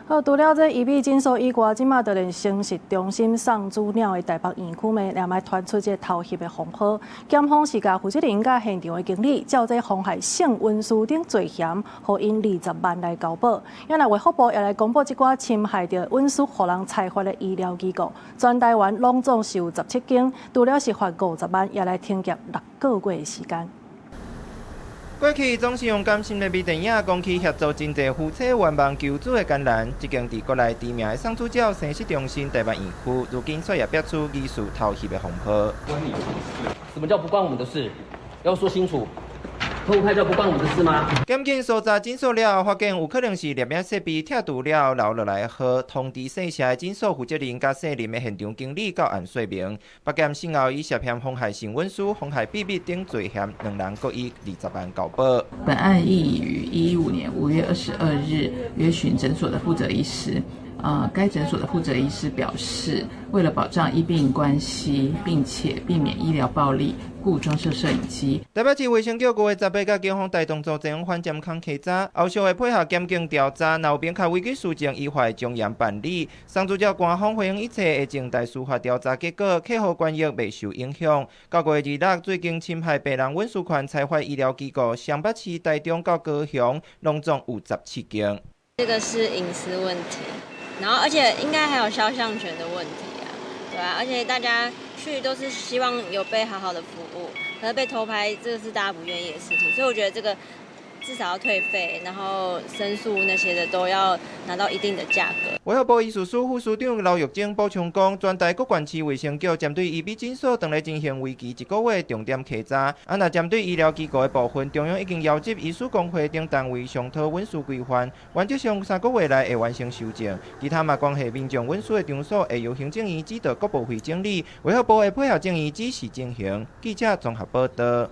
好，除了這醫美診所以外，這馬就連生殖中心送豬鳥的台北院區內，也嘛傳出這偷翕的風波。檢方是共負責人佮現場的經理，照這妨害性隱私等罪嫌，予𪜶20萬來交保。也若衛福部也來公布這寡侵害著隱私、予人裁罰的醫療機構，全台灣攏總是有17間，除了是罰50萬，也來停業6個月的時間。過去總是用感性的微電影講起協助真濟夫妻願望求子的艱難。這間佇國內知名的送豬鳥生殖中心台北院區，如今卻也爆出疑似偷翕的風波。關你什麼事？什麼叫不關我們的事？要說清楚。偷拍叫不關我們的事嗎？檢警搜查診所了後，發現有可能是攝影設備拆除了留落來的號，通知姓謝的診所負責人佮姓林的現場經理到案說明。北檢訊後以涉嫌妨害性隱私、妨害秘密等罪嫌，兩人各以20萬交保。本案亦已於115年5月22日約詢診所的負責醫師。該診所的負責醫師表示，為了保障醫病關係，並且避免醫療暴力，故裝設攝影機。台北市衛生局5月18共警方帶動組前往反偵空稽查，後續會配合檢警調查，若有明確違規事證，依法從嚴辦理。送豬鳥官方回應一切會靜待司法調查結果，客戶權益袂受影響。到9月26，最近侵害病人隱私權裁罰醫療機構，雙北市、台中到高雄，攏總有17間。這個是隱私問題。然後，而且應該還有肖像權的問題啊，對啊，而且大家去都是希望有被好好的服務，可是被偷拍，這個是大家不願意的事情，所以我覺得這個至少要退費，然後申訴那些的都要拿到一定的價格。衛福部醫事司副司長劉玉珍補充講，全台各縣市衛生局針對醫美診所，當咧進行為期一個月重點稽查。啊，若針對醫療機構的部分，中央已經邀集醫師公會等單位商討文書規範，原則上3個月內會完成修正。其他嘛關係民眾隱私的場所，會由行政院指導各部會整理，衛福部會配合政院指示進行。記者綜合報道。